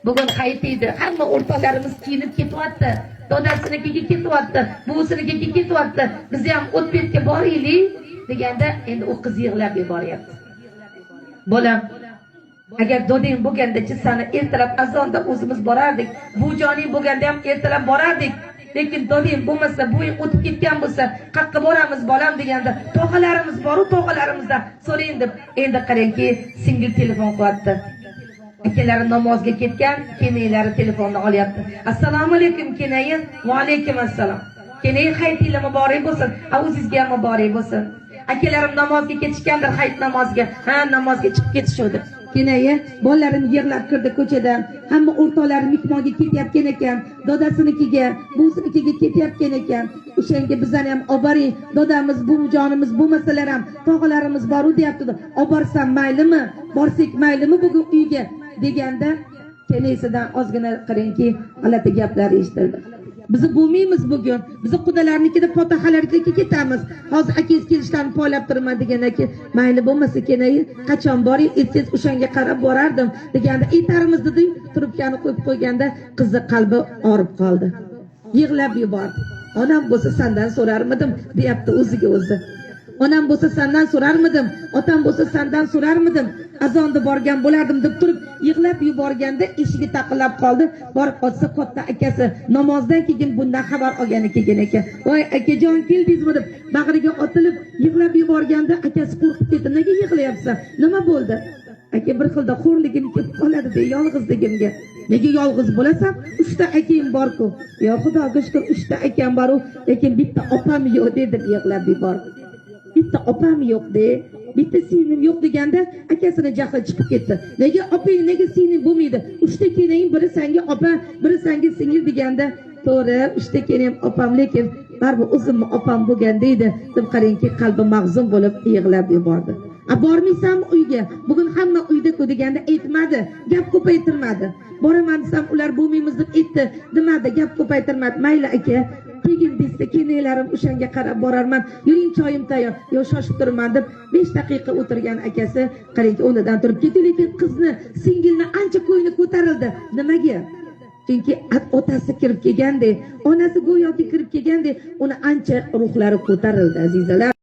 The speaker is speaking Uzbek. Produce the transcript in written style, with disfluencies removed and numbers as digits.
Bugun hayit edi, hamma o'rtoqlarimiz kiyinib ketyapti, dodasinikiga ketyapti, buvisinikiga ketyapti, biz ham o'tbetga boraylik deganda, endi u qiz yig'lab yuboryapti. Bolam, agar dodang bo'lgandachi, sani ertalab azonda o'zimiz borardik, buvijoning bo'lganda ham ertalab borardik, lekin dodang bo'lmasa, buving o'tib ketgan bo'lsa, qayoqqa boramiz, bolam deganda, tog'alarimiz boru, tog'alarimizdan so'rang deb. Endi qarangki, singil telefon qilyapti. Akalari namozga ketgan, kenaylari telefonni olyapti. Assalomu alaykum, kenayin. Va alaykum assalom, kenayin. Hayitinglar muborak bo'lsin. A, o'zingizga ham muborak bo'lsin. Akalarim namozga ketishgandir, hayit namoziga. Ha, namozga chiqib ketishuvdi. Kenayi, bolalarim yig'lab kirdi ko'chadan, hamma o'rtoqlari mehmonga ketayotgan ekan, dodasinikiga, buvisinikiga ketayotgan ekan. O'shanga bizani ham olib boring, dodamiz, buvijonimiz bo'lmasalar ham tog'alarimiz boru deyapti, olib borsam maylimi, borsak maylimi bugun uyga deganda, kenaysidan ozgina, qarangki, g'alati gaplar eshitildi. Bizni bo'lmaymiz bugun, bizni qudalarnikida, fotihalarga ketamiz, hozir akangiz kelishlarini poylab turaman degandan keyin, mayli bo'lmasa, kenayi, qachon boring, aytsangiz, o'shanga qarab borardim deganda, aytarmiz dedi, trubkani qo'yib qo'yganda, qizni qalbi og'rib qoldi, yig'lab yubordi. Onam bo'lsa, sandan so'rarmidim deyapti o'ziga o'zi. Onam bo'lsa, sandan so'rarmidim, otam bo'lsa, sandan so'rarmidim, azonda borgan bo'lardim deb turib yig'lab yuborganda, eshigi taqillab qoldi. Borib ochsa, katta akasi namozdan keyin bundan xabar olgani kelgan ekan. Voy, akajon, keldingizmi deb bag'riga otilib yig'lab yuborganda, akasi qo'rqib ketdi. Nega yig'layapsan, nima bo'ldi? Aka, bir xilda xo'rligim kelib qoladi de, yolg'izligimga. Nega yolg'iz bo'lasan, uchta akang borku. Yo, xudoga shukur, uchta akam boru, lekin bitta opam yo'q de, deb yig'lab yubordi. Bitta opam yo'q de, bitta singlim yo'q deganda, akasini jahli chiqib ketdi. Nega opang, nega singling bo'lmaydi, uchta keling, biri sanga opa, biri sanga singil deganda, to'g'ri, uchta keling opam, lekin baribir o'zimni opam bo'lgan deydi deb, qarangki, qalbi mahzun bo'lib yig'lab yubordi. A, bormaysanmi uyga, bugun hamma uyda-ku deganda, aytmadi, gap ko'paytirmadi. Boraman desam, ular bo'lmaymiz deb aytdi demadi, gap ko'paytirmadi. Mayli aka, keyin desa, kelinlarim, o'shanga qarab borarman, yuring, choyim tayyor. Yo, shoshib turman deb 5 daqiqa o'tirgan akasi, qarangki, o'rnidan turib ketdi, lekin qizni, singilni ancha ko'ngli ko'tarildi. Nimaga? Chunki otasi kirib kelgandek, onasi go'yoki kirib kelgandek, uni ancha ruhlari ko'tarildi, azizalar.